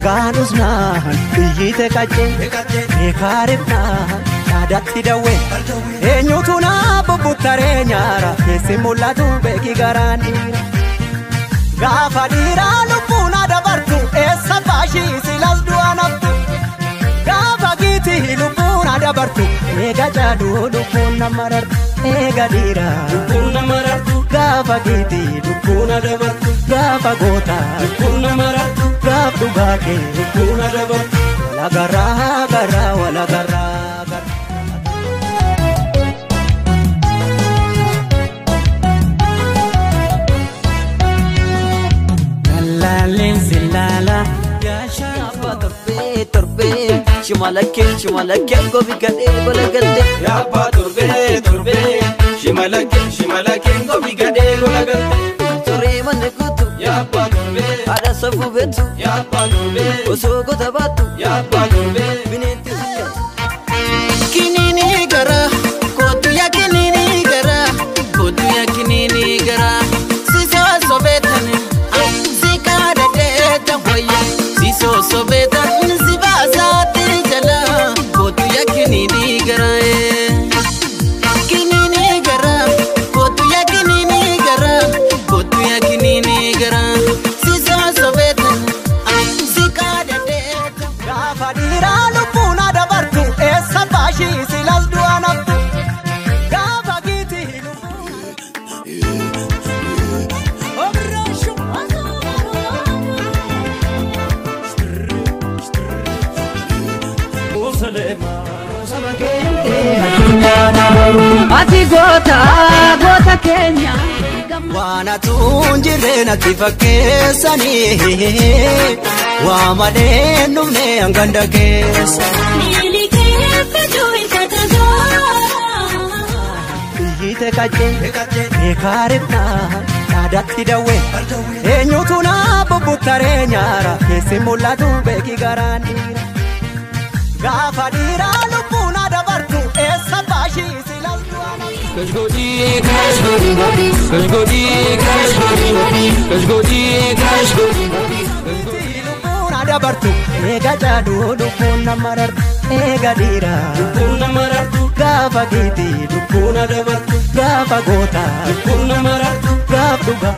Gaanusnaan iyyite qaccee beekaarifnaan yaadatti dawwee eenyutu naa bubbuttaree nyaara keessi mul'atu beeki garaan dhiira. Gaafa dhiiraa lubbuun dabartu eessa baashii silas du'a naftu. Gaafa giitii lubbuun dabartu eega jaaduu lubbuun nama rartu eega dhiiraa Lubbuun nama rartu. Gaafa giitii Lubbuun dabartu. Gaafa gootaa Lubbuun nama rartu. Gaaf dhugaa kee Lubbuun dabartu. Wala garaa wala garaa garaa. Lallaaleen silaala. Abbaa torbee torbee shimalakkee shimalakkee gobi gadhee gola galte. Yaabbaa torbee torbee shimalakkee shimalakkee gobi gadhee gola galte. Turee manni guutu Yaabbaa torbee haadha safuu beektu yaabbaa torbee osoo gota baattu yaabbaa torbee. Bineensi biyya. Kinini gara, kootu ya kinini gara, kootu ya kinini gara. Sisoo sobetan, si kaadhadheeta wayya. Sisoo sobetan, si baasaatti jala, kootu ya kinini gara. Kinini gara, kootu ya kinini gara, kootu ya kinini gara. Sisoo sobetan, si kaadhadheeta. Gaafa dhiiraa lubbuun dabartu eessa baashii silas du'a naftu. Gaafa giitii lubbuun. Ati goota goota keenya. Waan atuun jirree natti fakkeessanii waa malee dhumne hanganda keessa. Iyyite qaccee beekaarifnaan yaadatti dawwee eenyutu naa bubbuttaree nyaara keessi mul'atu beeki garaan dhiira. Gaafa dhiiraa lubbuun dabartu eessa baashii silas du'a naftu. Kashgodii kashgodii kashgodii kashgodii kashgodii kashgodii. Lubbuun dabartu eega jaaduu lubbuun nama rartu eega dhiiraa Lubbuun nama rartu. Gaafa giitii Lubbuun dabartu. Gaafa gootaa Lubbuun nama rartu. Gaaf dhugaa.